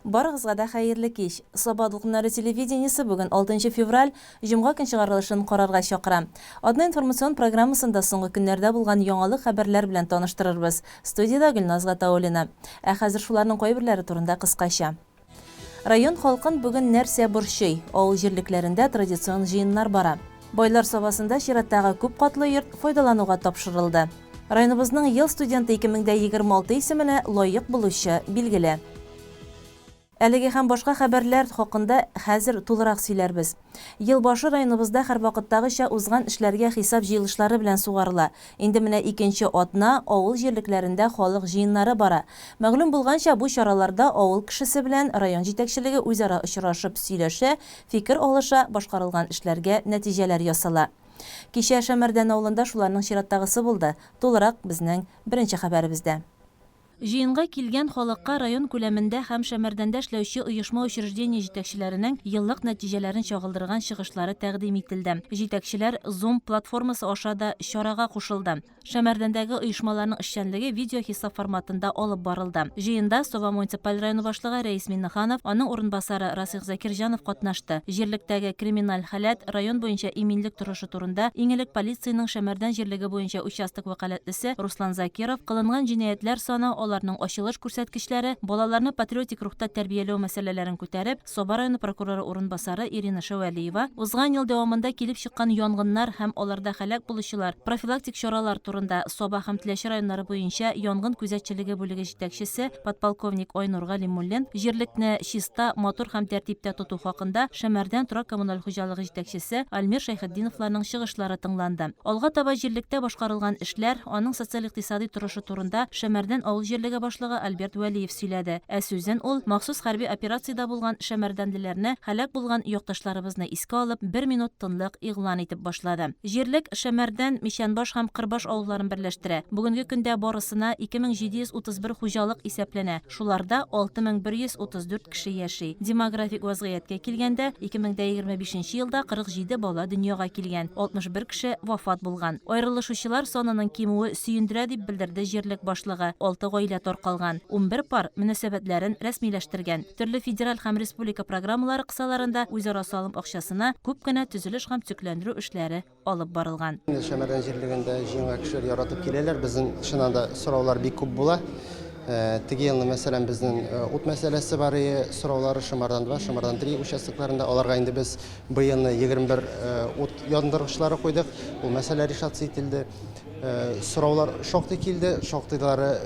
Барыгызга да хәерле кич. Саба дулкыннары телевидениесе бүген 6 февраль, җомга көн чыгарылышын карарга чакыра. Атна информацион программасында соңгы көннәрдә булган яңалык хәбәрләр белән таныштырырбыз. Студиядә Гөлназ Гатауллина. Ә хәзер шуларның кайберләре турында кыскача. Район халкын бүген нәрсә борчый? Авыл җирлекләрендә традицион җыеннар бара. Байлар Сабасында чираттагы күп катлы йорт файдалануга тапшырылды. Районыбызның Ел студенты 2026 исеменә лаек булучы билгеле. Әлеге һәм башка хәбәрләр хакында хәзер тулырак сөйләрбез. Ел башы районыбызда һәрвакыттагыча узган эшләргә хисап җыелышлары белән сугарыла. Инде менә икенче атна авыл җирлекләрендә халык җыеннары бара. Мәгълүм булганча, бу чараларда авыл кешесе белән район җитәкчелеге үзара очрашып сөйләшә, фикер алыша, башкарылган эшләргә нәтиҗәләр ясала. Кичә Шәмәрдән авылында шуларның чираттагысы булды. Тулырак безнең беренче хәбәребездә. Җыенга килгән халыкка район күләмендә һәм Шәмәрдәндә эшләүче оешма-учреждение җитәкчеләренең еллык нәтиҗәләрен чагылдырган чыгышлары тәкъдим ителде. Җитәкчеләр Zoom платформасы аша да чарага кушылды. Шәмәрдәндәге оешмаларның эшчәнлеге видеохисап форматында алып барылды. Җыенда Саба муниципаль районы башлыгы Рәис Миңнеханов, аның урынбасары Расыйх Закирҗанов катнашты. Җирлектәге криминаль халәт, район буенча иминлек торышы турында иң элек полициянең Шәмәрдән җирлеге буенча участок вәкаләтлесе Руслан Закиров, кылынган җинаятьләр саны, аларның ачылыш күрсәткечләре, балаларны патриотик рухта тәрбияләү мәсьәләләрен күтәреп, Саба районы прокуроры урынбасары Ирина Шәвәлиева узган ел дәвамында килеп чыккан янгыннар һәм аларда һәлак булучылар, профилактик чаралар турында Саба һәм Теләче районнары буенча янгын күзәтчелеге бүлеге җитәкчесе подполковник Айнур Галимуллин, җирлекне чиста, матур һәм тәртиптә тоту хакында Шәмәрдән торак-коммуналь хуҗалыгы җитәкчесе Альмир Шәйхетдиновларның чыгышлары тыңланды. Алга таба җирлектә башкарылган эшләр, аның социаль-икътисадый торышы турында Шәмәрдән авыл җирлеге башлыгы Альберт Вәлиев сөйләде. Ә сүзен ул, махсус хәрби операциядә булган шәмәрдәнлеләрне, һәлак булган якташларыбызны искә алып, бер минут тынлык игълан итеп башлады. Җирлек Шәмәрдән, Мичәнбаш һәм Кырбаш авылларын берләштерә. Бүгенге көндә барысына 2731 хуҗалык исәпләнә, шуларда 6134 кеше яши. Демографик вазгыятькә килгәндә, 2025 нче елда 47 бала дөньяга килгән, 61 кеше вафат булган. Аерылышучылар санының кимүе сөендерә, дип белдерде җирлек башлыгы. Алты гаилә таркалган, 11 пар мөнәсәбәтләрен рәсмиләштергән. Төрле федераль һәм республика программалары кысаларында үзара салым акчасына күп кенә төзелеш һәм төзекләндерү эшләре алып барылган. Шәмәрдән җирлегендә җыенга кешеләр яратып киләләр. Безнең чыннан да сораулар бик күп була. Теге елны, мәсәлән, безнең ут мәсьәләсе бар иде, сораулары Шомардан 2, Шомардан 3 участокларында. Аларга инде без быелны 21 ут яндыргычлары куйдык. Ул мәсьәлә решаться ителде. Сораулар шактый килде, шактыйлары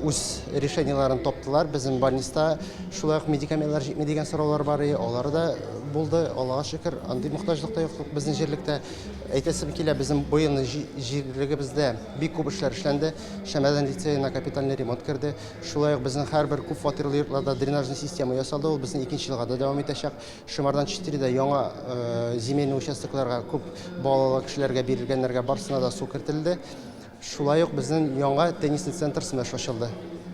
үз решениеларын таптылар. Безнең больниста шулай ук медикаментлар җитми дигән сораулар бар иде, алары да булды. Аллага шөкер, андый мохтаҗлык та юк безнең җирлектә. Әйтәсем килә, безнең быелны җирлегебездә бик күп эшләр эшләнде. Шәмәрдән лицеена капитальный ремонт керде. Шулай ук безнең һәрбер күп фатирлы йортларда дренажный система ясалды, ул безнең икенче елга да дәвам итәчәк. Шымардан четыреда яңа земельный участокларга күп балалы кешеләргә бирелгәннәргә барысына да су кертелде. Шулай ук безнең яңа теннисный центр Смеш ачылды.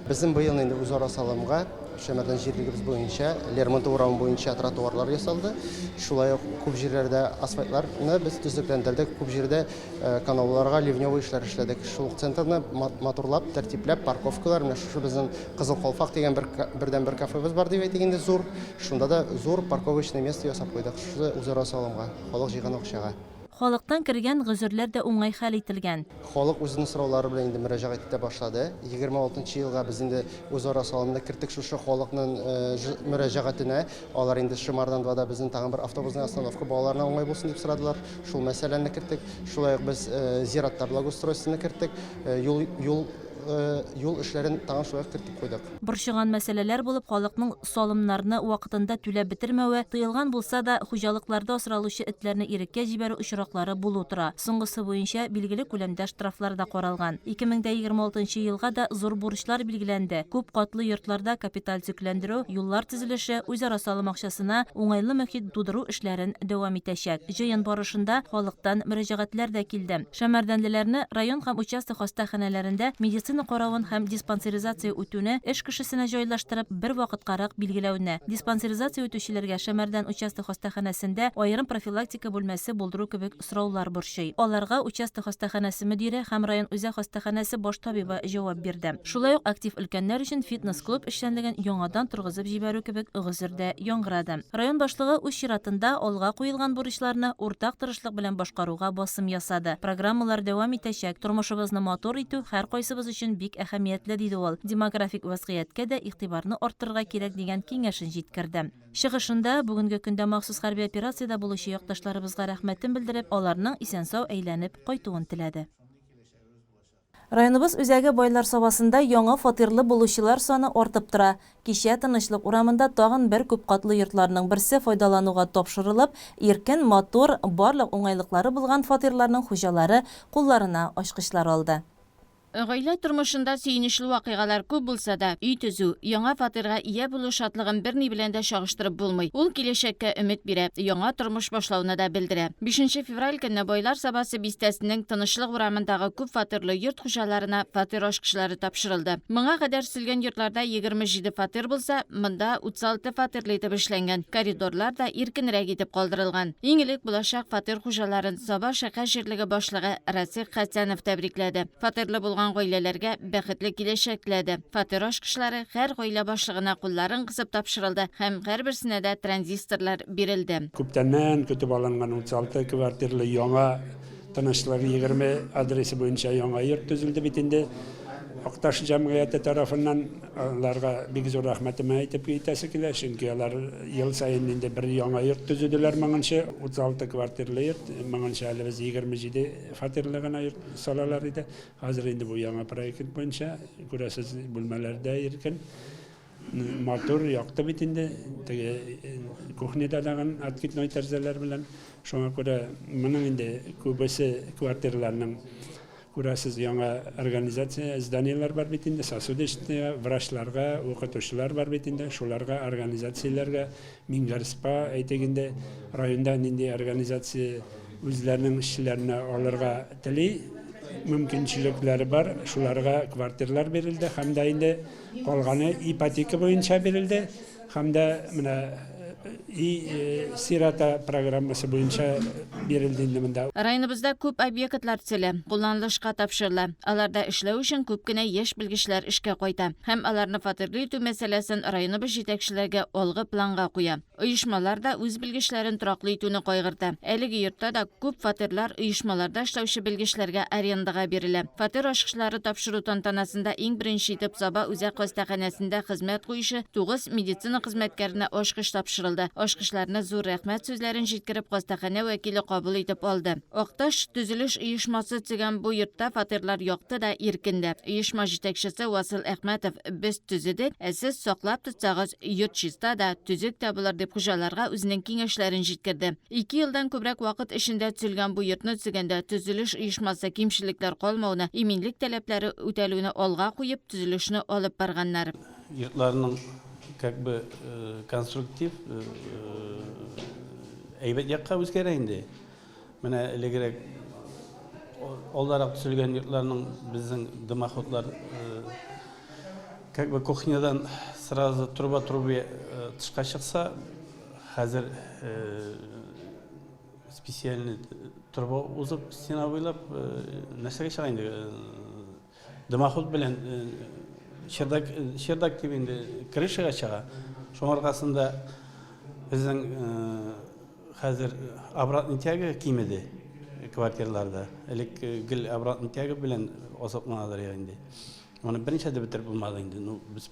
Безнең быел инде үзара салымга Шәмәрдән җирлегебез буенча Лермонтов урамы буенча тротуарлар ясалды. Шулай ук күп җирләрдә асфальтларны без төзекләндердек, күп җирдә канауларга ливневый эшләр эшләдек. Шул ук центрны матурлап, тәртипләп, парковкалар, менә шушы безнең Кызыл калфак дигән бер бердәнбер кафебыз бар дип әйтик инде, зур. Шунда да зур парковочный место ясап куйдык. Шушы үзара салымга, халык җыйган акчага. Халыктан кергән гозерләр дә уңай хәл ителгән. Халык үзенең сораулары белән инде мөрәҗәгать итә башлады. 26 нчы елга без инде үзара салымны керттек шушы халыкның мөрәҗәгатенә. Алар инде Шымардан 2 да безнең тагын бер автобусный остановка балаларына уңай булсын дип сорадылар. Шул мәсьәләне керттек. Шулай ук без зиратта благоустройствоны керттек. Юл, юл юл эшләрен тагын шулай ук кертеп куйдык. Борчыган мәсьәләләр булып халыкның салымнарны вакытында түләп бетермәве, тыелган булса да, хуҗалыкларда асралучы этләрне иреккә җибәрү очраклары булу тора. Соңгысы буенча билгеле күләмдә штрафлар да каралган. 2026 нчы елга да зур бурычлар билгеләнде, күп катлы йортларда капиталь төзекләндерү, юллар төзелеше, үзара салым акчасына уңайлы мохит тудыру эшләрен дәвам итәчәк. Җыен барышында халыктан мөрәҗәгатьләр дә килде. Шәмәрдәнлеләрне район һәм участок хастаханәләрендә медицина Медицина каравын һәм диспансеризация үтүне эш кешесенә җайлаштырып, бер вакыткарак билгеләүне, диспансеризация үтүчеләргә Шәмәрдән участок хастаханәсендә аерым профилактика бүлмәсе булдыру кебек сораулар борчый. Аларга участок хастаханәсе мөдире һәм район үзәк хастаханәсе баш табибы җавап бирде. Шулай ук актив өлкәннәр өчен фитнес-клуб эшчәнлеген яңадан торгызып җибәрү кебек гозер дә яңгырады. Район башлыгы үз чиратында алга куелган бурычларны уртак тырышлык белән башкаруга басым ясады. Программалар дәвам итәчәк, тормышыбызны матур итү һәркайсыбыз өчен бик әһәмиятле, диде ул. Демографик вәзгыятькә дә игътибарны арттырырга кирәк дигән киңәшен җиткерде. Чыгышында бүгенге көндә махсус хәрби операциядә булучы якташларыбызга рәхмәтен белдереп, аларның исән-сау әйләнеп кайтуын теләде. Районыбыз үзәге Байлар Сабасында яңа фатирлы булучылар саны артып тора. Кичә Тынычлык урамында тагын бер күпкатлы йортларның берсе файдалануга тапшырылып, иркен, матур, барлык уңайлыклары булган фатирларның хуҗалары кулларына ачкычлар алды. Гаилә тормышында сөенечле вакыйгалар күп булса да, өй төзү, яңа фатирга ия булу шатлыгын берни белән дә чагыштырып булмый. Ул киләчәккә өмет бирә, яңа тормыш башлауны да белдерә. Бишенче февраль көнне Байлар Сабасы бистәсенең Тынычлык урамындагы күп фатирлы йорт хуҗаларына фатир ачкычлары тапшырылды. Моңа кадәр төзелгән йортларда 27 фатир булса, монда 36 фатирлы итеп эшләнгән, коридорлар да иркенрәк итеп калдырылган. Иң элек булачак фатир хуҗаларын Саба шәһәр җирлеге башлыгы Расих Хәсәнов тәбрикләде. Фатирлы булган гаиләләргә бәхетле киләчәк теләде. Фатир ачкычлары һәр гаилә башлыгына кулларын кысып тапшырылды һәм һәрберсенә дә транзисторлар бирелде. Күптәннән көтеп алынган 36 квартирлы яңа Тынычлык 20 адресы буенча яңа йорт төзелде бит инде. Акташ җәмгыяте тарафыннан аларга бик зур рәхмәтемне әйтеп китәсе килә, чөнки алар ел саен инде бер яңа йорт төзеделәр моңынчы, 36 квартирлы йорт, моңынчы әле без 27 фатирлы гына йорт салалар иде. Хәзер инде бу яңа проект буенча, күрәсез, бүлмәләр дә иркен, матур, якты бит инде. Теге кухняда тагын откидной тәрәзәләр белән. Шуңа күрә моның инде күбесе квартираларның, күрәсез, яңа организация, зданиеләр бар бит инде, сосудистая, врачларга, укытучылар бар бит инде, шуларга, организацияләргә, Миңгәрспа, әйтик инде, районда нинди организация үзләренең эшчеләренә алырга тели, мөмкинчелекләре бар, шуларга квартирлар бирелде һәм дә инде калганы ипотека буенча бирелде һәм дә менә и сирота программасы буенча бирелде инде монда. Районыбызда күп объектлар төзелә, кулланылышка тапшырыла. Аларда эшләү өчен күп кенә яшь белгечләр эшкә кайта. Һәм аларны фатирлы итү мәсьәләсен районыбыз җитәкчелеге алгы планга куя. Оешмалар да үз белгечләрен тораклы итүне кайгырта. Әлеге йортта да күп фатирлар оешмаларда эшләүче белгечләргә арендага бирелә. Фатир ачкычлары тапшыру тантанасында иң беренче итеп Саба үзәк хастаханәсендә хезмәт куючы тугыз медицина хезмәткәренә ачкыч тапшырылды. Ачкычларны зур рәхмәт сүзләрен җиткереп хастаханә вәкиле кабул итеп алды. Акташ төзелеш оешмасы төзегән бу йортта фатирлар якты да, иркен дә. Оешма җитәкчесе Васил Әхмәтов, Без төзедек, ә сез саклап тотсагыз, йорт чиста да, төзек тә булыр, дип хуҗаларга үзенең киңәшләрен җиткерде. Ике елдан күбрәк вакыт эчендә төзелгән бу йортны төзегәндә төзелеш оешмасы кимчелекләр калмауны, иминлек таләпләре үтәлүне алга куеп, төзелешне алып барганнар. Йортларның как бы конструктив әйбәт якка үзгәрә инде. Менә элегрәк алдарак төзелгән йортларның безнең дымоходлар как бы кухнядан сразу труба трубе тышка чыкса, хәзер специальный труба узып стена буйлап нәрсәгә чыга инде дымоход белән чердак чердак дип инде крышага чыга. Шуның аркасында безнең Хәзер обратный тяга кимеде квартираларда. Элек гел обратный тяга белән азапланадыр инде. Моны берничә дә бетереп булмады инде. Ну, без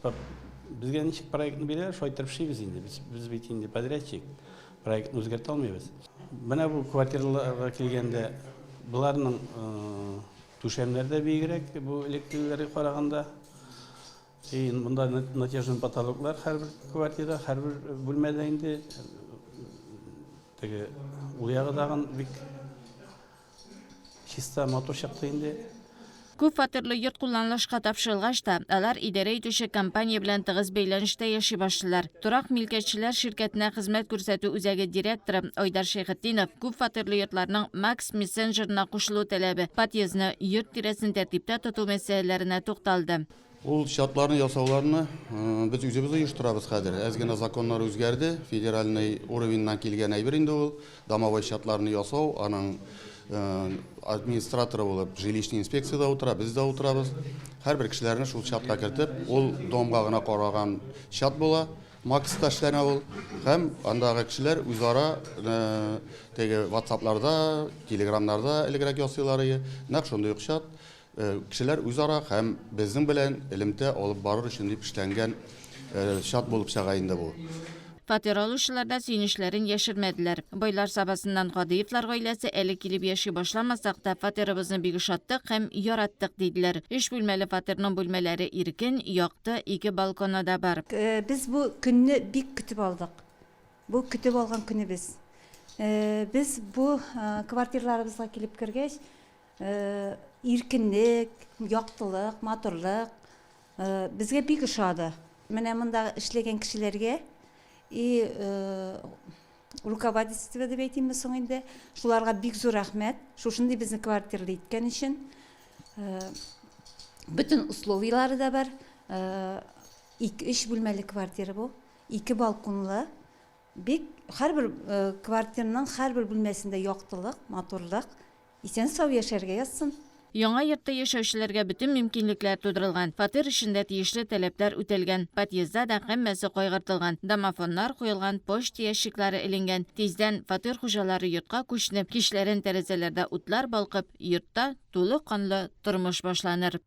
безгә ничек проектны бирәләр, шулай итеп эшлибез инде. Без, без бит инде подрядчик, проектны үзгәртә алмыйбыз. Менә бу квартираларга килгәндә, боларның түшәмнәр дә биегрәк бу элеккегеләргә караганда. И монда натяжной потолоклар һәрбер квартира, һәрбер бүлмәдә инде теге ул ягы тагын бик чиста, матур чыкты инде. Күп фатирлы йорт кулланылышка тапшырылгач та, алар идарә итүче компания белән тыгыз бәйләнештә яши башлыйлар. Торак милкәтчеләр ширкәтенә хезмәт күрсәтү үзәге директоры Айдар Шәйхетдинов күп фатирлы йортларның Макс мессенджерына кушылу таләбе, подъездны, йорт тирәсен тәртиптә тоту мәсьәләләренә тукталды. Ул чатларны ясауларны без үзебез оештырабыз хәзер. Әз генә законнар үзгәрде, федеральный уровеньнан килгән әйбер инде ул. Домовой чатларны ясау, аның администраторы булып жилищный инспекция дә утыра, без дә утырабыз. Һәрбер кешеләрне шул чатка кертеп, ул домга гына караган чат була, Макста эшләнә ул. Һәм андагы кешеләр үзара теге ватсапларда, телеграмнарда элегрәк ясыйлар ие. Нәкъ шундый ук чат. Кешеләр үзара һәм безнең белән элемтә алып барыр өчен дип эшләнгән чат булып чыга инде бу. Фатир алучылар да сөенечләрен яшермәделәр. Байлар Сабасыннан Гадыевлар гаиләсе әле килеп яши башламасак та, фатирыбызны бик ошаттык һәм яраттык, диделәр. Өч бүлмәле фатирның бүлмәләре иркен, якты, ике балконы да бар. Без бу көнне бик көтеп алдык. Бу көтеп алган көнебез. Без бу квартирларыбызга килеп кергәч, Иркенлек, яктылык, матурлык безгә бик ошады. Менә монда эшләгән кешеләргә и руководительство дип әйтимме соң инде, шуларга бик зур рәхмәт, шушындый безне квартирлы иткән өчен. Бөтен условияләре дә бар. Ике, өч бүлмәле квартира бу, ике балконлы. Бик һәрбер квартирның һәрбер бүлмәсендә яктылык, матурлык. Исән-сау яшәргә язсын. Яңа йортта яшәүчеләргә бөтен мөмкинлекләр тудырылган. Фатир эчендә тиешле таләпләр үтәлгән. Подъездда да һәммәсе кайгыртылган. Домофоннар куелган, почта ящиклары эленгән. Тиздән фатир хуҗалары йортка күченеп, кичләрен тәрәзәләрдә утлар балкып, йортта тулы канлы тормыш башланыр.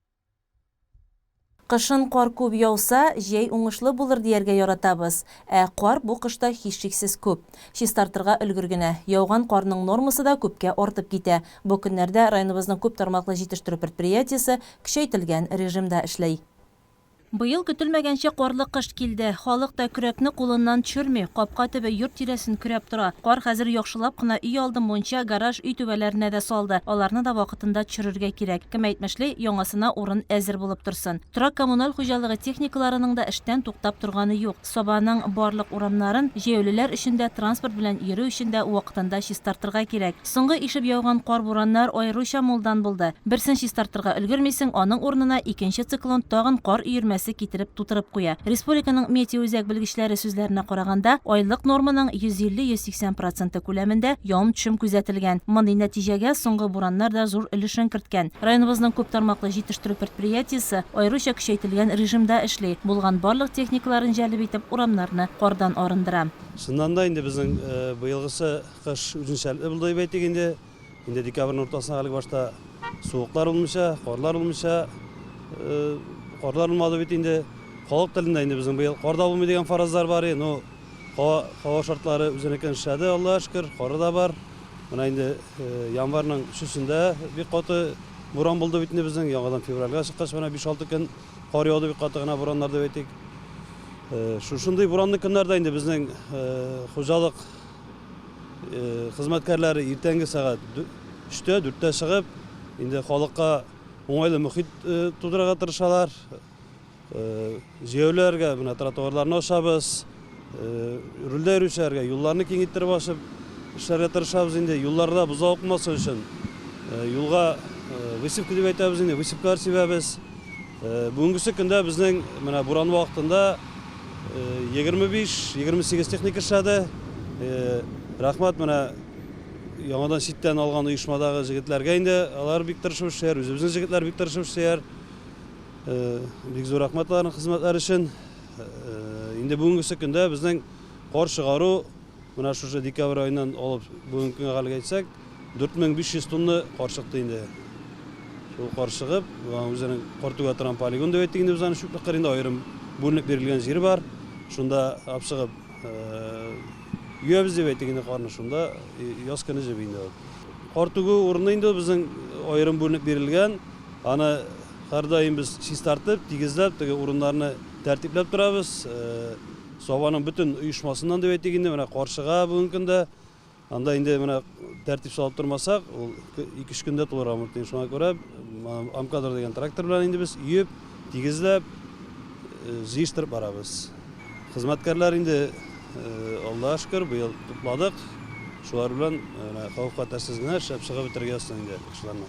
Кышын кар күп яуса, җәй уңышлы булыр дияргә яратабыз. Ә кар бу кышта һичшиксез күп. Чистартырга өлгер генә. Яуган карның нормасы да күпкә артып китә. Бу көннәрдә районыбызның күп тармаклы җитештерү предприятиесе көчәйтелгән режимда эшли. Быел көтелмәгәнчә карлы кыш килде. Халык та көрәкне кулыннан төшерми, капка төбе, йорт тирәсен көрәп тора. Кар хәзер яхшылап кына өй алды, мунча, гараж, өй түбәләренә дә салды. Аларны да вакытында төшерергә кирәк. Кем әйтмешли, яңасына урын әзер булып торсын. Торак-коммуналь хуҗалыгы техникаларының да эштән туктап торганы юк. Сабаның барлык урамнарын җәяүлеләр өчен дә, транспорт белән йөрү өчен дә вакытында чистартырга кирәк. Соңгы ишеп яуган кар-бураннар аеруча мулдан булды. Берсен чистартырга өлгермисең, аның урынына икенче циклон тагын кар өермәсе китереп тутырып куя. Республиканың метеоүзәк белгечләре сүзләренә караганда, айлык норманың 150-180 проценты күләмендә явым-төшем күзәтелгән. Мондый нәтиҗәгә соңгы бураннар да зур өлешен керткән. Районыбызның күп тармаклы җитештерү предприятиесе аеруча көчәйтелгән режимда эшли, булган барлык техникаларын җәлеп итеп, урамнарны кардан арындыра. Чыннан да инде безнең быелгысы кыш үзенчәлекле булды дип әйтик инде. Инде декабрьнең уртасына әле башта суыклар булмыйча, карлар булмыйча, карлар булмады бит инде. Халык телендә инде безнең быел кар да булмый дигән фаразлар бар. Ну, һава, һава шартлары үзенекен эшләде, Аллага шөкер, кары да бар. Менә инде январьның өчесендә бик каты буран булды бит инде безнең. Яңадан февральгә чыккач, менә 5-6 көн кар яуды бик каты гына бураннар дип әйтик. Шушындый буранлы көннәрдә инде безнең хуҗалык хезмәткәрләре иртәнге сәгать өчтә, дүрттә чыгып, инде халыкка уңайлы мохит тудырырга тырышалар. Җәяүлеләргә менә тротуарларны ачабыз, рульдә йөрүчеләргә юлларны киң иттереп ачып эшләргә тырышабыз инде. Юлларда бозау укмасын өчен юлга высыпка дип әйтәбез инде, высыпкалар сибәбез. Бүгенгесе көндә безнең менә буран вакытында 25-28 техника эшләде. Рәхмәт менә яңадан читтән алган оешмадагы җегетләргә инде, алар бик тырышып эшлиләр, үзебезнең җегетләр бик тырышып эшлиләр. Бик зур рәхмәт аларның хезмәтләре өчен. Инде бүгенгесе көндә безнең кар чыгару Менә шушы декабрь аеннан алып бүгенге көнгә хәлгә әйтсәк, 4500 тонна кар чыкты инде. Шул кар чыгып, үзенең кар түгә торган полигон дип әйттек инде без аны чүплек кырында аерым бүленеп бирелгән җир бар. Шунда алып чыгып өябез дип әйттек инде карны шунда яз көне җеби инде ул. Кар түгү урыны инде безнең аерым бүленеп бирелгән. Аны һәрдаим без чистартып, тигезләп, теге урыннарны тәртипләп торабыз. Сабаның бөтен оешмасыннан дип әйтик инде, менә каршыга бүгенге көндә. Анда инде менә тәртип салып тормасак, ул 2-3 көндә тулырга мөмкин. Шуңа күрә Амкадор дигән трактор белән инде без өеп, тигезләп, җыештырып барабыз. Хезмәткәрләр инде, Аллага шөкер, быел тупладык. Шулар белән менә хәвеф-хәтәрсез генә эшләп чыгып бетерергә язсын инде кышларны.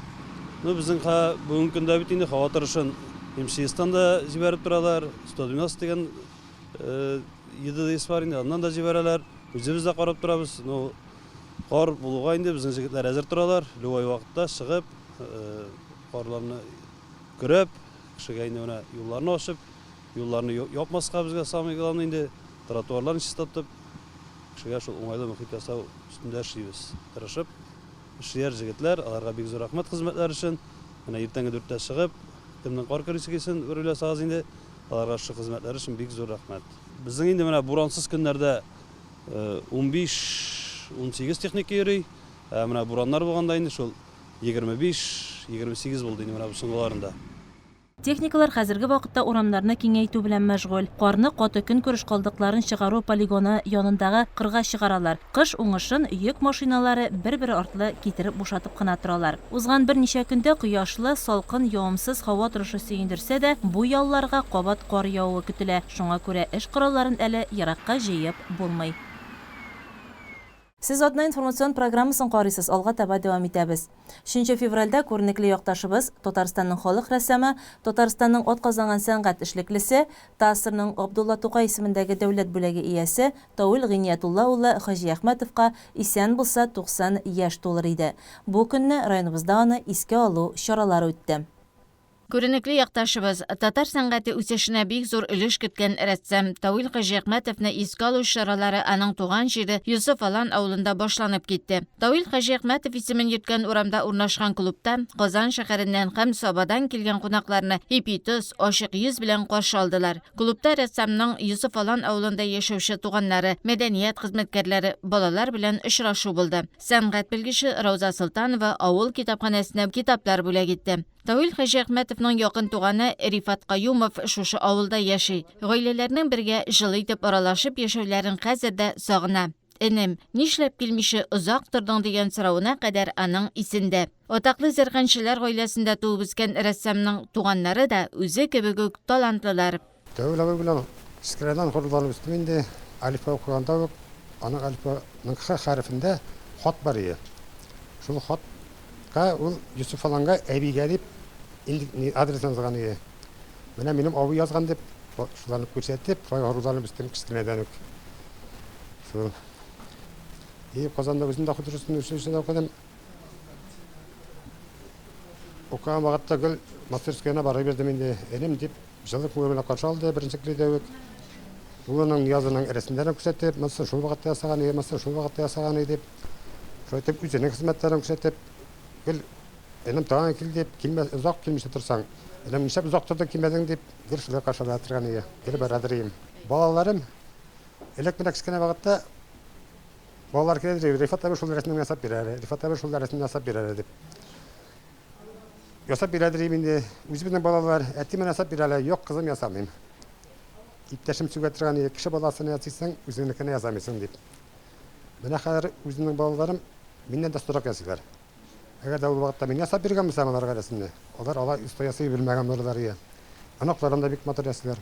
Ну, безнең бүгенге көндә бит инде һава торышын МЧСтан да җибәреп торалар, 112 дигән ЕДДС бар инде, аннан да җибәрәләр. Үзебез дә карап торабыз. Ну, кар булуга инде безнең җегетләр әзер торалар. Любой вакытта чыгып, карларны көрәп, кешегә инде менә юлларны ачып, Юлларны япмаска безгә самый главный инде, тротуарларны чистартып, кешегә шул уңайлы мохит ясау өстендә эшлибез. Тырышып эшлиләр җегетләр, аларга бик зур рәхмәт хезмәтләре өчен. Менә иртәнге дүрттә чыгып, кемнең кар көрисе килсен, бер уйласагыз инде, аларга шушы хезмәтләре өчен бик зур рәхмәт. Безнең инде менә бурансыз көннәрдә 15-18 техника йөри, ә менә бураннар булганда инде шул 25-28 булды инде менә бу соңгыларында. Техникалар хәзерге вакытта урамнарны киңәйтү белән мәшгуль. Карны каты көнкүреш калдыкларын чыгару полигоны янындагы кырга чыгаралар. Кыш уңышын йөк машиналары бер-бер артлы китереп бушатып кына торалар. Узган берничә көндә кояшлы, салкын, явымсыз һава торышы сөендерсә дә, бу ялларга кабат кар явуы көтелә, шуңа күрә эш коралларын әле еракка җыеп булмый. Сез Атна информацион программасын карыйсыз, алга таба дәвам итәбез. Өченче февральдә күренекле якташыбыз, Татарстанның халык рәссамы, Татарстанның атказанган сәнгать эшлеклесе, ТАССРның Габдулла Тукай исемендәге дәүләт бүләге иясе Тауил Гыйниятулла улы Хаҗиәхмәтовка исән булса 90 яшь тулыр иде. Бу көнне районыбызда аны искә алу чаралары үтте. Күренекле якташыбыз, татар сәнгате үсешенә бик зур өлеш керткән рәссам Тауил Хаҗиәхмәтовны искә алу чаралары аның туган җире Йосыф Алан авылында башланып китте. Тауил Хаҗиәхмәтов исемен йөрткән урамда урнашкан клубта Казан шәһәреннән һәм Сабадан килгән кунакларны ипи-тоз, ачык йөз белән каршы алдылар. Клубта рәссамның Йосыф Алан авылында яшәүче туганнары, мәдәният хезмәткәрләре, балалар белән очрашу булды. Сәнгать белгече Рауза Солтанова авыл китапханәсенә китаплар бүләк итте. Тауил Хаҗиәхмәтовның якын туганы Рифат Каюмов шушы авылда яши. Гаиләләрнең бергә җылы итеп аралашып яшәүләрен хәзер дә сагына. Энем, нишләп килмичә озак тордың дигән соравына кадәр аның исендә. Атаклы зәркәнчеләр гаиләсендә туып үскән рәссамның туганнары да үзе кебек үк талантлылар. Тәү абый белән кечкенәдән горурланып үстем инде. Әлифба укыганда ук аның әлифбаның Х хәрефендә хат бар иде. Шул хатка ул Йосыф Аланга әбигә дип инде адрес язган иде. Менә минем абый язган дип, шуларны күрсәтеп, шулай горурланып үстем кечкенәдән үк. Шул. И Казанда үзем дә художественный училищеда укыдым. Укыган вакытта гел мастерскоена бара бирдем инде. Энем дип Җылы күңел белән каршы алды беренче килүдә үк. Улының Ниязының рәсемнәрен күрсәтеп, монысын шул вакытта ясаган иде, монысын шул вакытта ясаган иде дип, шулай итеп үзенең хезмәтләрен күрсәтеп, гел энем тагын кил дип, килмә, озак килмичә торсаң, энем нишләп озак тордың, килмәдең дип, гел шулай каршы ала торган иде. Гел барадыр идем. Балаларым элек менә кечкенә вакытта балалар килә иде, Рифат абый шул рәсемне ясап бир әле, Рифат абый шул рәсемне ясап бир әле дип. Ясап бирәдер идем инде. Үзебезнең балалар, әти менә ясап бир әле, юк, кызым, ясамыйм. Иптәшем сүгә торган иде, кеше баласына ясыйсың, үзеңнекенә ясамыйсың дип. Менә хәзер үземнең балаларым миннән дә остарак ясыйлар. Әгәр дә ул вакытта мин ясап биргән булсам аларга рәсемне, алар алай оста ясый белмәгән булырлар иде. Оныкларым да бик матур ясыйлар.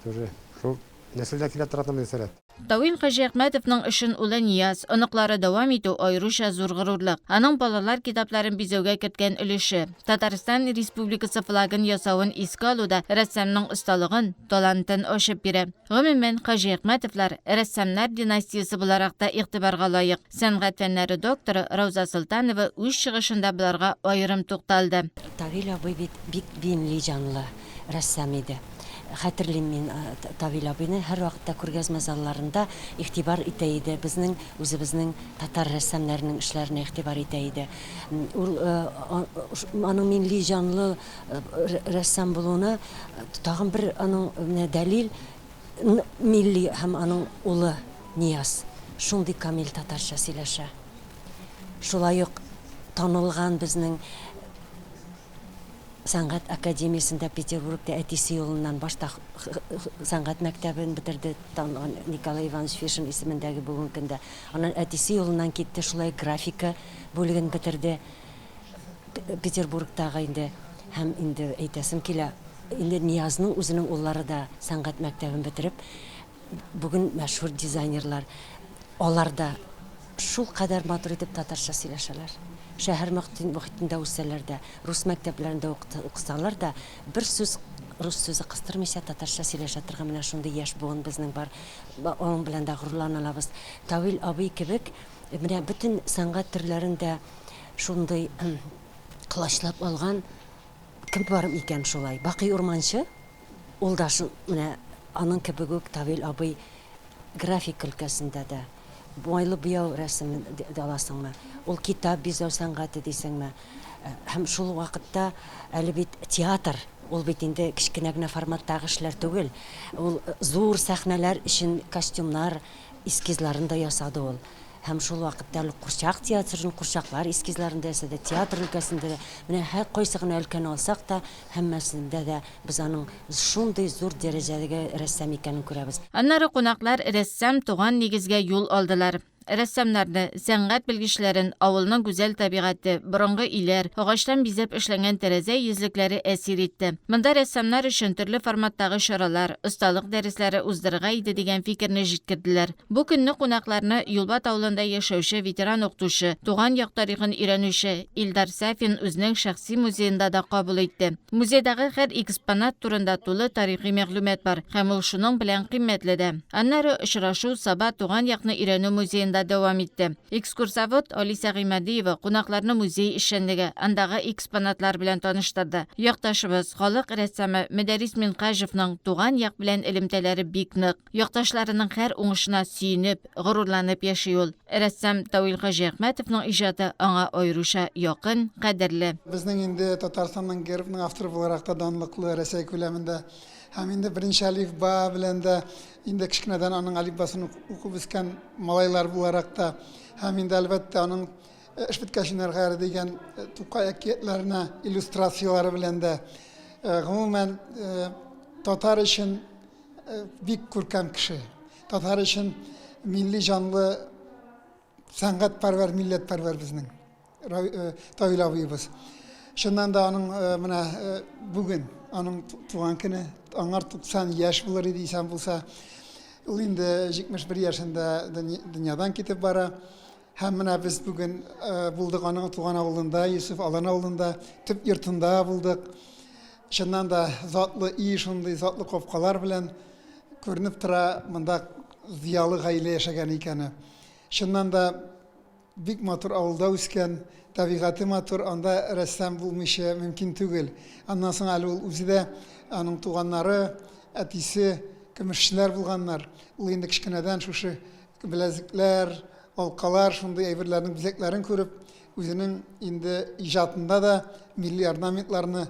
Тоже шул нәселдән килә торган сәләт. Тауил Хаҗиәхмәтовның эшен улы Нияз, оныклары дәвам итү аеруча зур горурлык. Аның балалар китапларын бизәүгә керткән өлеше, Татарстан Республикасы флагын ясавын искә алу да рәссамның осталыгын, талантын ачып бирә. Гомумән, Хаҗиәхмәтовлар рәссамнар династиясе буларак та игътибарга лаек. Сәнгать фәннәре докторы Рауза Солтанова үз чыгышында боларга аерым тукталды. Тавил абый бит бик милли җанлы рәссам иде. Хәтерлим мин Тавил абыйны, һәрвакытта күргәзмә залларында игътибар итә иде, безнең үзебезнең татар рәссамнарының эшләренә игътибар итә иде. Ул аның милли җанлы рәссам булуына тагын бер аның менә дәлил, милли һәм аның улы Нияз шундый камил татарча сөйләшә. Шулай ук танылган безнең. Сәнгать академиясендә Петербургта әтисе юлыннан башта сәнгать мәктәбен бетерде, Николай Иванович Фешин исемендәге бүгенге көндә. Аннан әтисе юлыннан китте, шулай графика бүлеген бетерде Петербургтагы инде. Һәм инде әйтәсем килә, инде Ниязның үзенең уллары да сәнгать мәктәбен бетереп, Бүген мәшһүр дизайнерлар, алар да шулкадәр матур итеп татарча сөйләшәләр. Шәһәр мохитендә үссәләр дә, рус мәктәпләрендә укысалар да, бер сүз рус сүзе кыстырмыйча татарча сөйләшә торган менә шундый яшь буын безнең бар. Аның белән дә горурлана алабыз. Тавил абый кебек менә бөтен сәнгать төрләрен дә шундый колачлап алган кем бар икән шулай? Бакый Урманче? Ул да шул, менә аның кебек үк Тавил абый графика өлкәсендә дә, майлы буяу рәсемен дә аласыңмы, ул китап бизәү сәнгате дисеңме, һәм шул ук вакытта әле бит театр, ул бит инде кечкенә генә форматтагы эшләр түгел, ул зур сәхнәләр өчен костюмнар эскизларын да ясады ул. Һәм шул вакытта әле курчак театрын, курчаклар эскизларын да ясады, театр өлкәсендә дә. Менә һәркайсы гына өлкәне алсак та, һәммәсендә дә без аның шундый зур дәрәҗәдәге рәссам икәнен күрәбез. Аннары кунаклар рәссам туган нигезгә юл алдылар. Рәссамнарны, сәнгать белгечләрен авылның гүзәл табигате, борынгы өйләр, агачтан бизәп эшләнгән тәрәзә йөзлекләре әсир итте. Монда рәссамнар өчен төрле форматтагы чаралар, осталык дәресләре уздырырга иде дигән фикерне җиткерделәр. Бу көнне кунакларны Юлбат авылында яшәүче ветеран укытучы, туган як тарихын өйрәнүче Илдар Сафин үзенең шәхси музеенда да кабул итте. Музейдагы һәр экспонат турында тулы тарихи мәгълүмат бар һәм ул шуның белән кыйммәтле дә. Аннары очрашу Саба туган якны өйрәнү музеенда дәвам итте. Экскурсовод Алисә Гыймадиева кунакларны музей эшчәнлеге, андагы экспонатлар белән таныштырды. Якташыбыз, халык рәссамы Мөдәррис Минһаҗевның туган як белән элемтәләре бик нык. Якташларының һәр уңышына сөенеп, горурланып яши ул. Рәссам Тауил Хаҗиәхмәтовның иҗаты аңа аеруча якын, кадерле. Безнең инде Татарстанның гербының авторы буларак та данлыклы Рәсәй күләмендә һәм инде беренче әлифба белән дә инде кечкенәдән аның әлифбасын укып үскән малайлар буларак та һәм инде әлбәттә аның Эш беткәч инәргә дигән Тукай әкиятләренә иллюстрацияләре белән дә гомумән татар өчен Бик күркәм кеше. Татар өчен милли җанлы сәнгатьпәрвәр, милләтпәрвәр безнең Тавил абыебыз. Чыннан да аның менә бүген аның туган көне, аңар 90 яшь булыр иде исән булса. Ул инде 71 яшендә дөньядан китеп бара. Һәм менә без бүген булдык аның туган авылында, Йосыф Алан авылында, төп йортында булдык. Чыннан да затлы өй, шундый затлы капкалар белән күренеп тора, монда зыялы гаилә яшәгән икәне. Чыннан да бик матур авылда үскән, табигате матур, анда рәссам булмыйча мөмкин түгел. Аннан соң әле ул үзе дә, аның туганнары, әтисе көмешчеләр булганнар. Ул инде кечкенәдән шушы беләзекләр, алкалар, шундый әйберләрнең бизәкләрен күреп, үзенең инде иҗатында да милли орнаментларны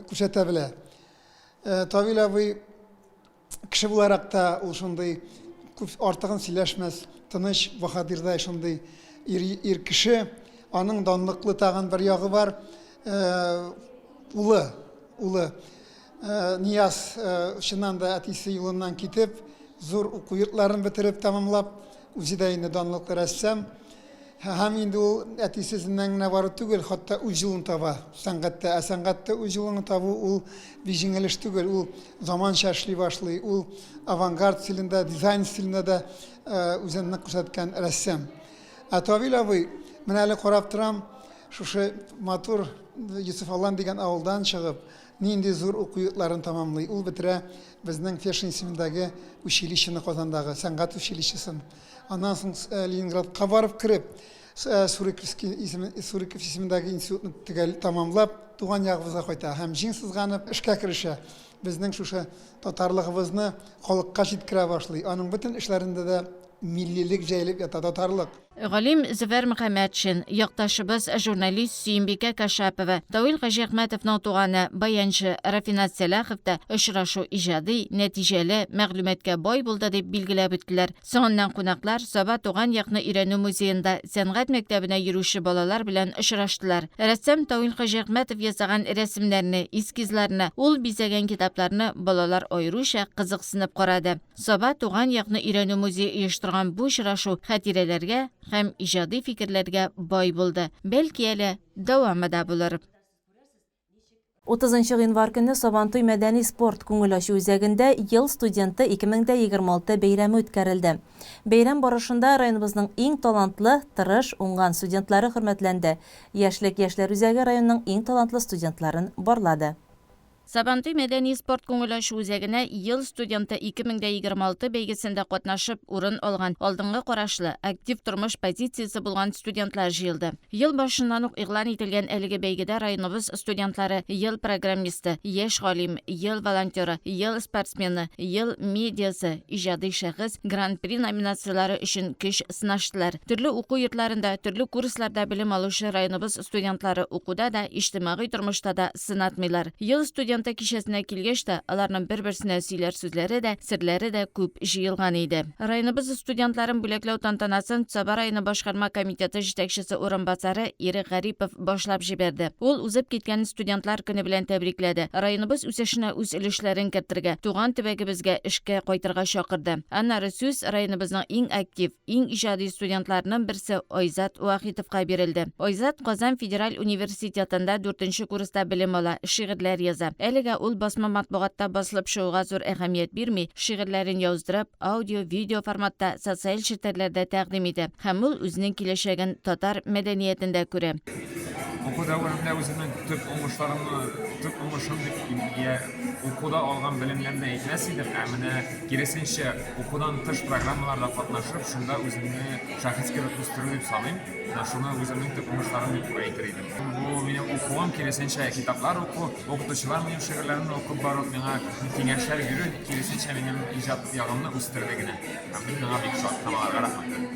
күрсәтә белә. Тавил абый кеше буларак та ул шундый күп артыгын сөйләшмәс, тыныч, баһадирдай шундый ир, ир кеше. Аның данлыклы тагын бер ягы бар. Улы, улы Нияз чыннан да әтисе юлыннан китеп, зур уку йортларын бетереп, тәмамлап, үзе дә инде данлыклы рәссам. Һәм инде ул әтисе эзеннән генә бару түгел, хатта үз юлын таба сәнгатьтә. Ә сәнгатьтә үз юлыңны табу ул бик җиңел эш түгел. Ул заманча эшли башлый, ул авангард стилендә, дизайн стилендә дә үзен нык күрсәткән рәссам. Ә Тавил абый, менә әле карап торам, шушы матур Йосыф Алан дигән авылдан чыгып, нинди зур уку йортларын тәмамлый. Ул бетерә безнең Фешин исемендәге училищены Казандагы, сәнгать училищесын. Аннан соң Ленинградка барып кереп, Суриковский исеме, Суриков исемендәге институтны төгәл тәмамлап, туган ягыбызга кайта һәм җиң сызганып эшкә керешә. Безнең шушы татарлыгыбызны халыкка җиткерә башлый. Аның бөтен эшләрендә дә миллилек җәелеп ята, татарлык. Галим Зөфәр Мөхәммәтшин, якташыбыз, журналист Сөембикә Кашапова, Тавил Хаҗиәхмәтовның туганы, баянчы Рафинат Сәлахов та очрашу иҗади, нәтиҗәле, мәгълүматка бай булды дип билгеләп үттеләр. Соңыннан кунаклар Саба туган якны өйрәнү музеенда сәнгать мәктәбенә йөрүче балалар белән очраштылар. Рәссам Тавил Хаҗиәхмәтов ясаган рәсемнәрне, эскизларны, ул бизәгән китапларны балалар аеруча кызыксынып карады. Саба туган якны өйрәнү музее оештырган бу очрашу хатирәләргә һәм иҗади фикерләргә бай булды. Бәлки әле дәвамы да булыр. Утызынчы гыйнвар көнне Сабантуй мәдәни-спорт күңел ачу үзәгендә Ел студенты 2026 бәйрәме үткәрелде. Бәйрәм барышында районыбызның иң талантлы, тырыш, уңган студентлары хөрмәтләнде. Яшьлек яшьләр үзәге районның иң талантлы студентларын барлады. Сабантуй мәдәни-спорт күңел ачу үзәгенә Ел студенты 2026 бәйгесендә катнашып урын алган алдынгы карашлы, актив тормыш позициясе булган студентлар җыелды. Ел башыннан ук игълан ителгән әлеге бәйгедә районыбыз студентлары Ел программисты, Яшь галим, Ел волонтеры, Ел спортсмены, Ел медиасы, Иҗади шәхес, Гран-при номинацияләре өчен көч сынаштылар. Төрле уку йортларында, төрле курсларда белем алучы районыбыз студентлары укуда да, иҗтимагый тормышта да сынатмыйлар. Ел студенты кичәсенә килгәч тә, аларның бер-берсенә сөйләр сүзләре дә, серләре дә күп җыелган иде. Районыбыз студентларын бүләкләү тантанасын Саба районы башкарма комитеты җитәкчесе урынбасары Ирек Гарипов башлап җибәрде. Ул узып киткән Студентлар көне белән тәбрикләде, районыбыз үсешенә үз өлешләрен кертергә, туган төбәгебезгә эшкә кайтырга чакырды. Аннары сүз районыбызның иң актив, Иң иҗади студентларның берсе Айзат Вахитовка бирелде. Айзат Казан федераль университетында дүртенче курста белем ала, шигырьләр яза. Әлегә ул басма матбугатта басылып чыгуга зур әһәмият бирми, шигырьләрен яздырып, аудио, видео форматта социаль челтәрләрдә тәкъдим итә. Һәм ул үзенең киләчәген татар мәдәниятендә күрә. Уку дәверендә үземнең төп уңышларымны, төп уңышым дип, я укуда алган белемнәрне әйтмәс идем, ә менә Киресенчә, укудан тыш программаларда катнашып, шунда үземне шәхес кебек үстерү дип саныйм. Менә шуны үземнең төп уңышларым дип әйтер идем. Бу минем укуым, киресенчә, китаплар уку, укытучылар минем шигырьләремне укып бару, миңа киңәшләр бирү, киресенчә, минем иҗат ягымны үстерде генә. Һәм мин моңа бик шат һәм аларга рәхмәтле.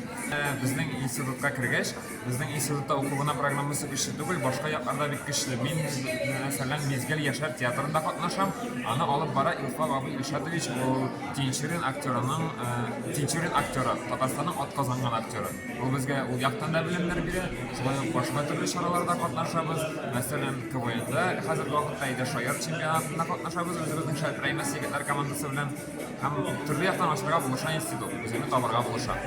Безнең институтка кергәч, Безнең институтта уку гына программасы көчле түгел, башка якларда бик көчле. Мин, мәсәлән, Мизгел яшьләр театрында катнашам. Аны алып бара Илфак абый Илшатович, ул Тинчурин актерының, э, Тинчурин актеры, Татарстанның атказанган актеры. Ул безгә ул яктан да белемнәр бирә, шулай ук башка төрле чараларда катнашабыз. Мәсәлән, КВНда хәзерге вакытта әйдә шаяр чемпионатында катнашабыз үзебезнең Шәлперәймәс егетләр командасы белән. Һәм төрле яктан ачарга булыша институт, үзеңне табарга булыша.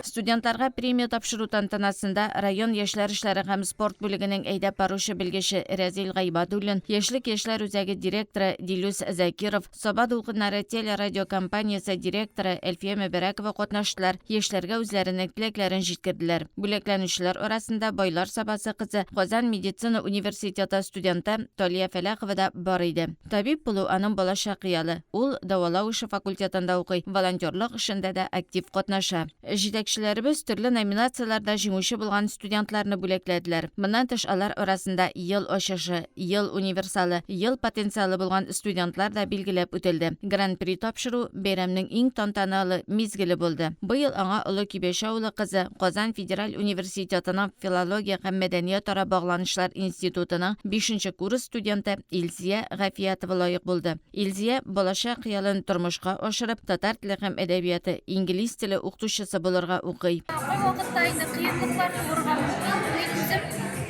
Студентларга премия тапшыру тантанасында район яшьләр эшләре һәм спорт бүлегенең әйдәп баручы белгече Рәзил Гыйбадуллин, Яшьлек яшьләр үзәге директоры Дилүс Закиров, Саба дулкыннары телерадиокомпаниясе директоры Әлфия Мөбәрәкова катнаштылар, яшьләргә үзләренең теләкләрен җиткерделәр. Бүләкләнүчеләр арасында Байлар Сабасы кызы, Казан медицина университеты студенты Талия Фәләхова да бар иде. Табиб булу аның балачак хыялы. Ул дәвалау эше факультетында укый, волонтерлык эшендә дә актив катнаша. Җитәкчеләребез төрле номинацияләрдә җиңүче булган студентларны бүләкләделәр. Моннан тыш, алар арасында Ел ачышы, Ел универсалы, Ел потенциалы булган студентлар да билгеләп үтелде. Гран-при тапшыру, бәйрәмнең иң тантаналы мизгеле булды. Быел аңа Олы Кибәче авылы кызы, Казан федераль университетының филология һәм мәдәниятара багланышлар институтының бишенче курс студенты Илзия Гафиятова лаек булды. Илзия, балачак хыялын тормышка ашырып, татар теле һәм әдәбияты, инглиз теле укытучысы булырга укый. Кайвакытта инде кыенлыклар туырга мөмкин. Мин үзем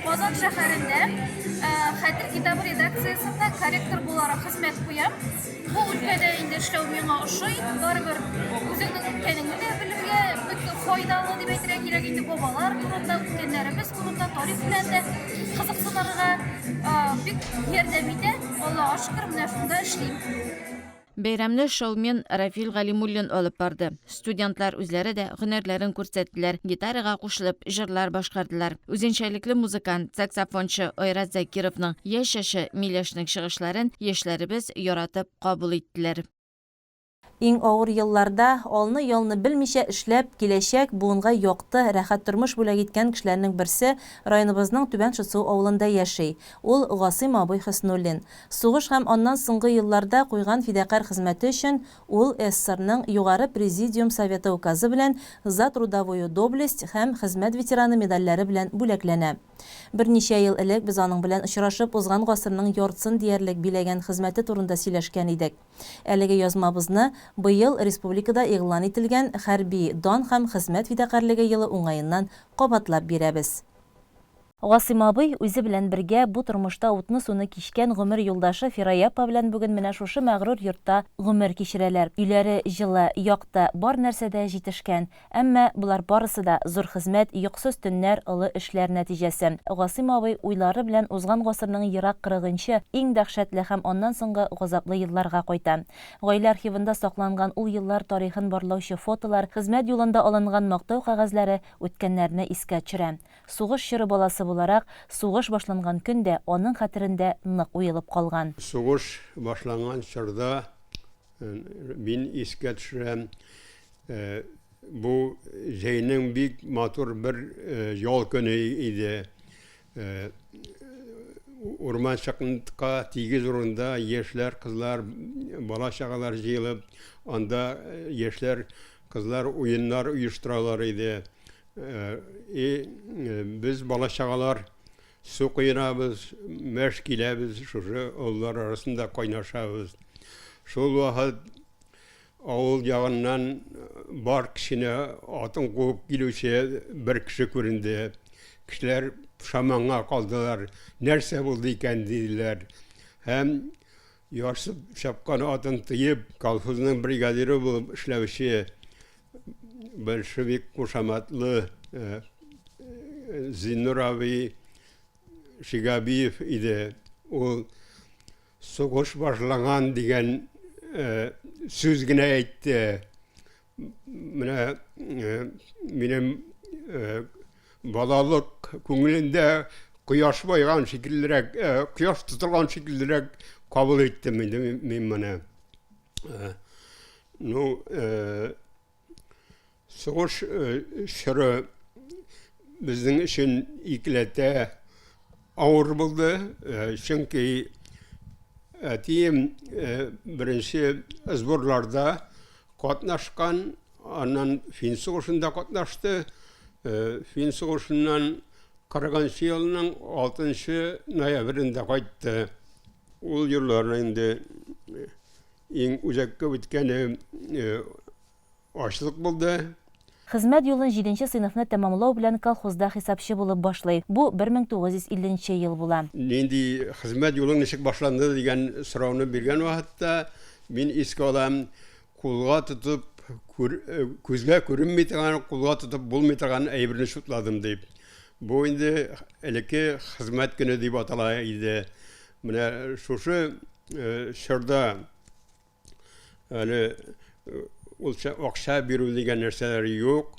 Казан шәһәрендә Хәтер китабы редакциясендә корректор буларак хезмәт куям. Бу өлкәдә инде эшләү миңа ошый. Барыбер үзеңнең үткәнеңне дә белергә бик файдалы дип әйтергә кирәк инде бабалар турында, үткәннәребез турында, тарих белән дә кызыксынырга бик ярдәм итә. Аллага шөкер, менә шунда эшлим. Бәйрәмне шоумен Рафил Галимуллин алып барды. Студентлар үзләре дә һөнәрләрен күрсәттеләр, гитарага кушылып, җырлар башкардылар. Үзенчәлекле музыкант, саксофончы Айрат Закировның Яшь чәче, миләшнең чыгышларын яшьләребез яратып кабул иттеләр. Иң авыр елларда алны-ялны белмичә эшләп, киләчәк буынга якты, рәхәт тормыш бүләк иткән кешеләрнең берсе районыбызның Түбән Шытсу авылында яши. Ул, Гасыйм абый Хөснуллин. Сугыш һәм аннан соңгы елларда куйган фидакарь хезмәте өчен ул СССРның Югары Президиум Советы Указы белән За трудовую доблесть һәм Хезмәт ветераны медальләре белән бүләкләнә. Берничә ел элек без аның белән очрашып, узган гасырның яртысын диярлек биләгән хезмәте турында сөйләшкән идек. Әлеге язмабызны быел республикада игълан ителгән Хәрби дан һәм хезмәт фидакарьлеге елы уңаеннан кабатлап бирәбез. Гасыйм абый үзе белән бергә бу тормышта утны-суны кичкән гомер юлдашы Фирая апа белән бүген менә шушы мәгърур йортта гомер кичерәләр. Өйләре җылы, якты, бар нәрсә дә җитешкән. Әмма болар барысы да, зур хезмәт, йокысыз төннәр, олы эшләр нәтиҗәсе. Гасыйм абый уйлары белән узган гасырның ерак кырыгынчы, иң дәһшәтле һәм аннан соңгы газаплы елларга кайта. Гаилә архивында сакланган ул еллар тарихын барлаучы фотолар, хезмәт юлында алынган мактау кәгазьләре үткәннәрне искә төшерә. Сугыш чоры баласы буларак, сугыш башланган көн дә аның хәтерендә нык уелып калган. Сугыш башланган чорда Мин искә төшерәм, бу җәйнең бик матур бер ял көне иде. Урманчыкка тигез урында яшьләр, кызлар, бала-чагалар җыелып, анда яшьләр, кызлар уеннар оештыралар иде. И без бала-чагалар Су коенабыз, мәш киләбез, шушы олылар арасында кайнашабыз. Шул вакыт авыл ягыннан бар кешене атын куып килүче бер кеше күренде. Кешеләр пошаманга калдылар. Нәрсә булды икән диделәр. Һәм ярсып чапкан атын тыеп, колхозның бригадиры булып эшләүче большевик кушаматлы Зиннур абый Шигабиев иде. Ул сугыш башланган дигән сүз генә әйтте. Менә минем балалык күңелендә кояш байган шикеллерәк, кояш тотылган шикеллерәк кабул иттем инде мин моны. Ну, сугыш чоры безнең өчен икеләтә авыр булды, чөнки әтием беренче сборларда катнашкан, аннан фин сугышында катнашты. Фин сугышыннан 40 елның 6 ноябрендә кайтты. Ул елларны инде иң үзәккә үткәне ачлык булды. Хезмәт юлын җиденче сыйныфны тәмамлау белән колхозда хисапчы булып башлый. Бу 1950 нче ел була. Нинди хезмәт юлың ничек башланды дигән сорауны биргән вакытта мин искә алам, кулга тотып, күзгә күренми торган, кулга тотып булмый торган әйберне чутладым дип. Бу инде элекке хезмәт көне дип атала иде. Менә шушы чорда әле ул акча бирү дигән нәрсәләр юк.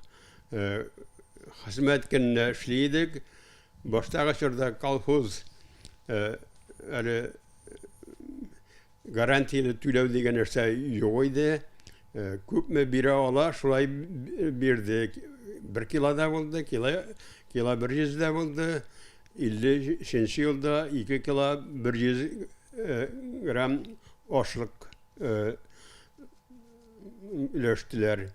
Хезмәт көненә эшли идек. Баштагы чорда колхоз әле Гарантияле түләү дигән нәрсә юк иде. Күпме бирә ала, шулай бирде. Бер кило да булды, кило, кило 100 дә булды. 53 елда 2 кило 100 грамм ашлык өләштеләр.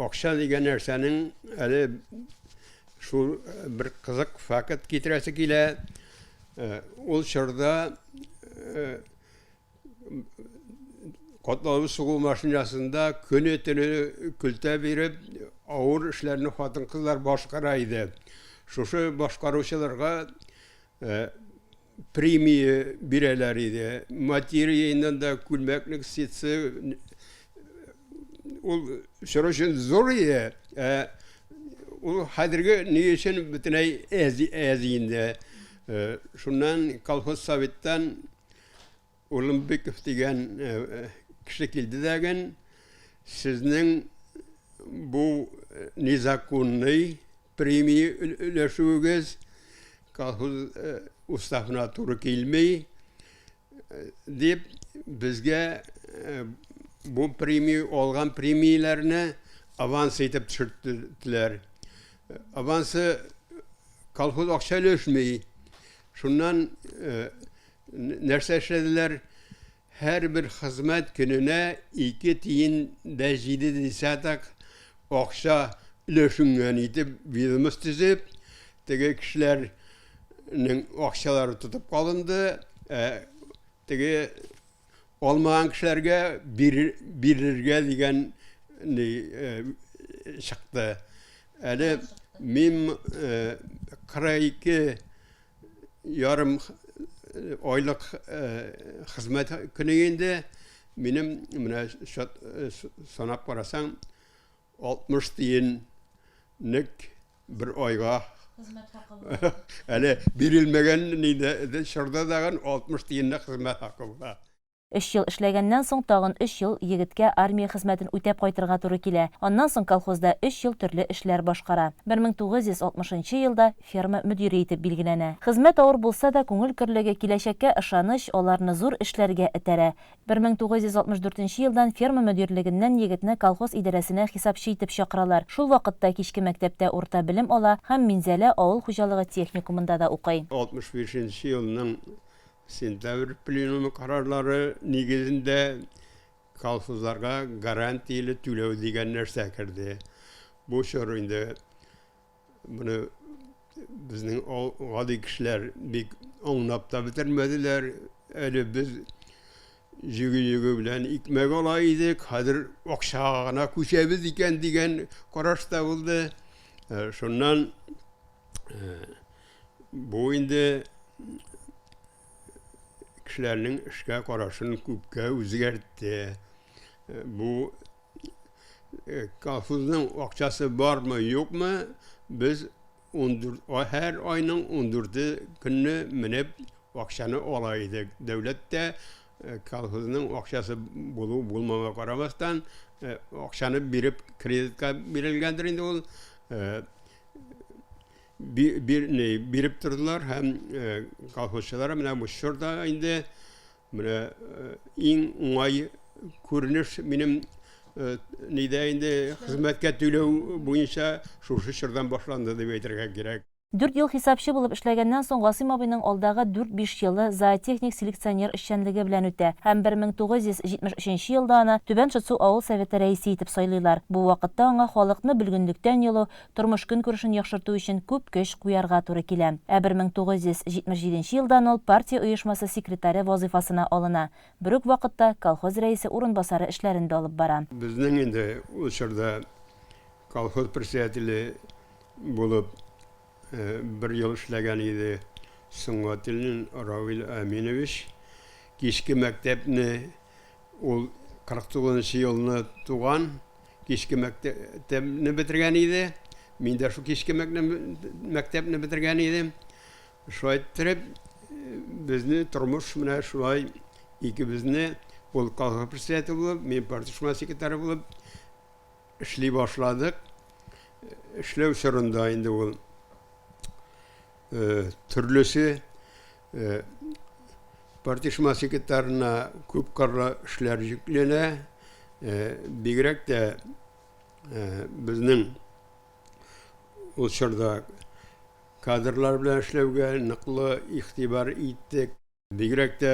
Акча дигән нәрсәнең әле шул бер кызык факт китерәсе килә. Ул чорда катлаулы сугу машинасында көне-төне көлтә биреп, авыр эшләрне хатын-кызлар башкара иде. Шушы башкаручыларга премия бирәләр иде. Материяннан да күлмәклек ситсы ул чор өчен зур иде. Ә ул хәзерге ни өчен бөтенләй әз, әз инде. Шуннан колхоз советтан Улымбеков дигән кеше килде дә ген, сезнең бу незаконный премия өләшүегез колхоз уставына туры килми дип безгә Бу премия алган премияләрне аванс итеп төшерттеләр. Авансы колхоз акча өләшми. Шуннан нәрсә эшләделәр? Һәрбер хезмәт көненә 2 тиен дә 7 десяток акча өләшенгән итеп ведомость төзеп, теге кешеләрнең акчалары тотып калынды, ә теге алмаган кешеләргә бирергә дигән ни чыкты. Әле мин 42 ярым айлык хезмәт көне инде минем менә санап карасаң 60 тиенлек бер айга хезмәт хакы әле бирелмәгән нидә чорда дагын 60 тиенлек хезмәт хакы була. Өч ел эшләгәннән соң тагын өч ел егеткә армия хезмәтен үтәп кайтырга туры килә. Аннан соң колхозда өч ел төрле эшләр башкара. 1960 нчы елда ферма мөдире итеп билгеләнә. Хезмәт авыр булса да, күңел көрлеге, киләчәккә ышаныч аларны зур эшләргә этәрә. 1964 нче елдан ферма мөдирлегеннән егетне колхоз идарәсенә хисапчы итеп чакыралар. Шул вакытта кичке мәктәптә урта белем ала һәм Минзәлә авыл хуҗалыгы техникумында да укый. 65 нче елның Сентябрь пленумы карарлары нигезендә колхозларга гарантияле түләү дигән нәрсә керде. Бу чор инде моны безнең гади кешеләр бик аңлап та бетермәделәр. Әле без җөге-җөге белән икмәк ала идек, хәзер акчага гына күчәбез икән дигән караш та булды. Шуннан Бу инде кешеләрнең эшкә карашын күпкә үзгәртте. Бу колхозның акчасы бармы, юкмы, без 14, һәр айның 14 көнне менеп акчаны ала идек. Дәүләт тә колхозның акчасы булу булмауга карамастан, акчаны биреп кредитка бирелгәндер инде ул. Биреп тордылар һәм колхозчылар менә бу чорда инде менә иң уңай күренеш минем нидә инде хезмәткә түләү буенча шушы чордан башланды дип әйтергә кирәк. Дүрт ел хисапчы булып эшләгәннән соң Гасыйм абыйның алдагы дүрт-биш елы зоотехник-селекционер эшчәнлеге белән үтә һәм 1973 елда аны Түбән Шытсу авыл советы рәисе итеп сайлыйлар. Бу вакытта аңа халыкны бөлгенлектән йолу, тормыш-көнкүрешен яхшырту өчен күп көч куярга туры килә. Ә 1977 елдан ул партия оешмасы секретаре вазыйфасына алына, бер үк вакытта колхоз рәисе урынбасары эшләрен дә алып бара. Безнең инде ул чорда колхоз председателе булып бер ел эшләгән иде Сөнгатуллин Равил Әминович. Кичке мәктәпне ул 49 нчы елны туган, кичке мәктәпне бетергән иде. Мин дә шул кичке мәктәпне бетергән идем. Шулай иттереп, безне тормыш менә шулай икебезне, ул колхоз председателе булып, мин партия оешма секретаре булып эшли башладык. Эшләү чорында инде ул төрлесе партия оешма секретарына күп кырлы эшләр йөкләнә. Бигрәк тә безнең ул чорда кадрлар белән эшләүгә ныклы игътибар иттек. Бигрәк тә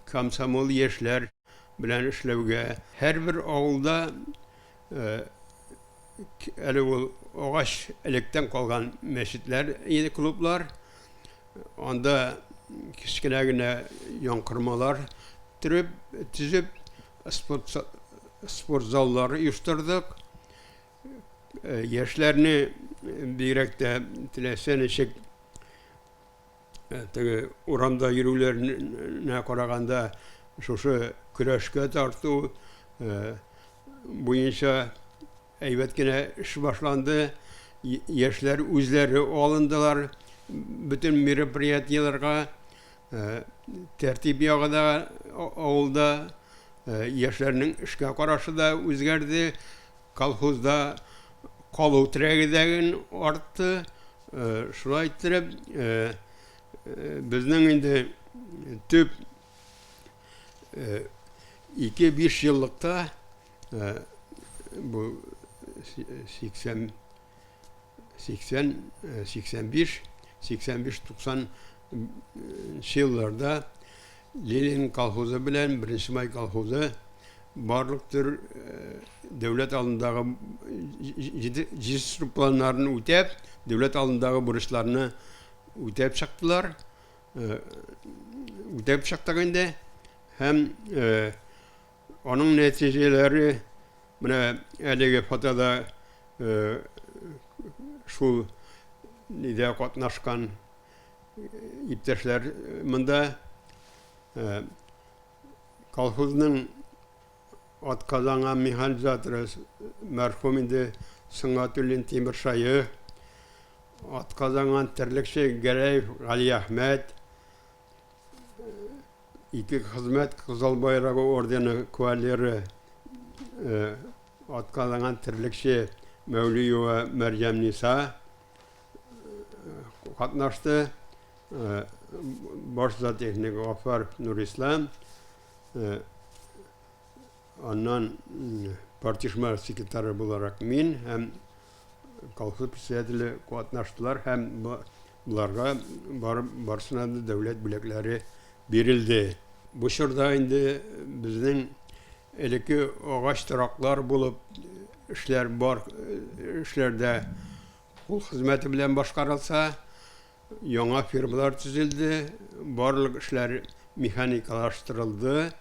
комсомол яшьләр белән эшләүгә. Һәрбер авылда әле ул агач электән калган мәчетләр иде, клублар. Анда кечкенә генә янкормалар төреп, төзеп, спорт, спорт заллары оештырдык. Яшьләрне бигрәк тә теләсә ничек теге урамда йөрүләренә караганда шушы көрәшкә тарту буенча әйбәт кенә эш башланды. Яшьләр үзләре алындылар бөтен мероприятиеләргә. Тәртип ягы да авылда яшьләрнең эшкә карашы да үзгәрде. Колхозда калу теләге дә артты. Шулай иттереп, безнең инде төп Ике биш еллыкта бу 80 80 85 85 90 нчы елларда Ленин колхозы белән Беренче май колхозы барлык төр дәүләт алдындагы җитештерү планнарын үтәп, дәүләт алдындагы бурычларны үтәп чыктылар. Үтәп чыктык инде. Һәм аның нәтиҗәләре менә әлеге фотода шул нидә катнашкан иптәшләр монда колхозның атказанган механизаторы мәрхүм инде Сөнгатуллин Тимершаев, атказанган терлекче Гәрәев Галиәхмәт, ике хезмәт Кызыл Байрагы ордены кавалеры, атказанган терлекче Мәүлиева Мәрҗәмниса катнашты. Баш зоотехник Гафаров Нурислам, аннан партишма секретаре буларак мин һәм колхоз председателе катнаштылар һәм боларга барып барысына да дәүләт бүләкләре бирелде. Бу чорда инде безнең элекке агач тораклар булып эшләр бар эшләрдә кул хезмәте белән башкарылса, Яңа фирмалар төзелде, барлык эшләр механикалаштырылды.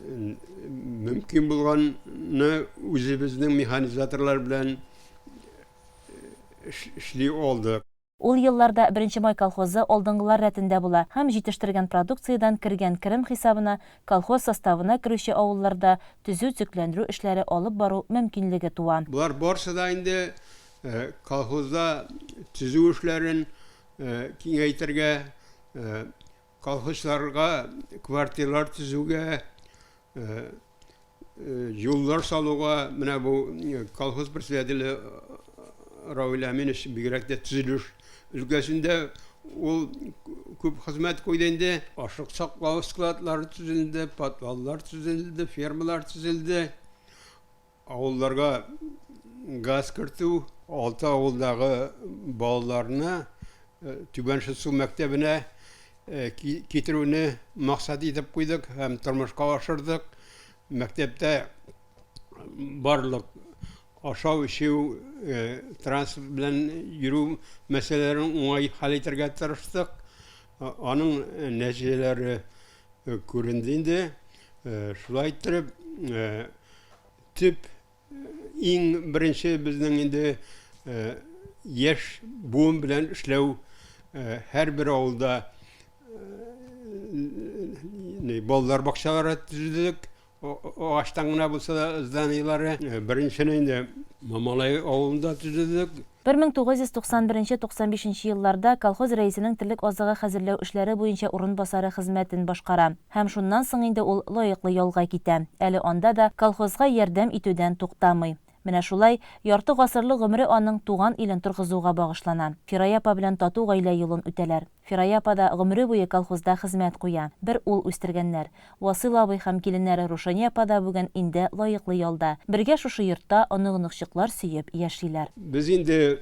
Мөмкин булганны үзебезнең механизаторлар белән эшли алдык. Ул елларда Беренче май колхозы алдынгылар рәтендә була һәм җитештергән продукциядән кергән керем хисабына колхоз составына керүче авылларда төзү-төзекләндерү эшләре алып бару мөмкинлеге туа. Болар барсы да инде Колхозда төзү эшләрен киңәйтергә, колхозчыларга квартиралар төзүгә, юллар салуга, менә бу колхоз председателе Равил Әминович бигрәк тә төзелеш өлкәсендә ул күп хезмәт куйды инде. Ашлык саклау складлары төзелде, подваллар төзелде, фермалар төзелде. Авылларга газ кертү, алты авылдагы балаларны Түбән Шытсу мәктәбенә китерүне максат итеп куйдык һәм тормышка ашырдык. Мәктәптә барлык ашау-эчү, транспорт белән йөрү мәсьәләләрен уңай хәл итәргә тырыштык. Аның нәтиҗәләре күренде инде. Шулай иттереп, төп иң беренче безнең инде яшь буын белән эшләү һәрбер авылда балалар бакчалары төзедек. Агачтан гына булса да зданиеләре. Беренчене инде Мамалай авылында төзедек. 1991-95 нче елларда колхоз рәисенең терлек азыгы хәзерләү эшләре буенча урынбасары хезмәтен башкара. Һәм шуннан соң инде ул лаеклы ялга китә. Әле анда да колхозга ярдәм итүдән туктамый. Менә шулай, ярты гасырлык гомере аның туган илен торгызуга багышлана. Фирая апа белән тату гаилә юлын үтәләр. Фирая апа да гомере буе колхозда хезмәт куя. Бер ул үстергәннәр. Васыйл абый һәм киленнәре Рушания апа да бүген инде лаеклы ялда. Бергә шушы йортта онык-оныкчыклар сөеп яшиләр. Без инде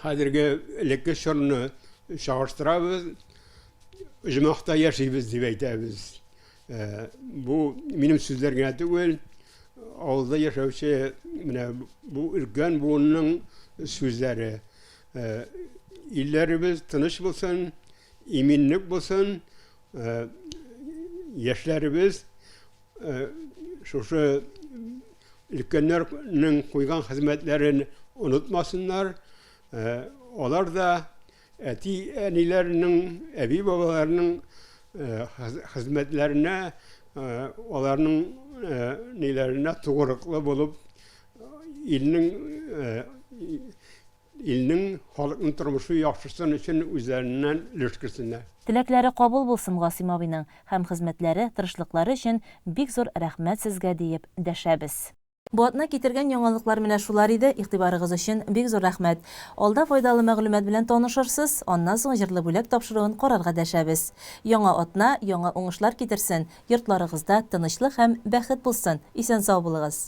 хәзерге элекке чорны чагыштырабыз, оҗмахта яшибез дип әйтәбез. Бу минем сүзләр генә түгел, авылда яшәүче менә бу өлкән буынның сүзләре. Илләребез тыныч булсын, иминлек булсын, яшьләребез шушы өлкәннәрнең куйган хезмәтләрен онытмасыннар. Алар да әти-әниләренең, әби-бабаларының хезмәтләренә, аларның ниләренә тугрыклы булып, илнең илнең, халыкның тормышы яхшырсын өчен үзләреннән өлеш керсеннәр. Теләкләре кабул булсын Гасыйм абыйның һәм хезмәтләре, тырышлыклары өчен бик зур рәхмәт сезгә диеп дәшәбез. Бу атна китергән яңалыклар менә шулар иде, игътибарыгыз өчен бик зур рәхмәт. Алда файдалы мәгълүмат белән танышырсыз, аннан соң җырлы бүләк тапшыруын карарга дәшәбез. Яңа атна яңа уңышлар китерсен, йортларыгызда тынычлык һәм бәхет булсын, исән-сау булыгыз!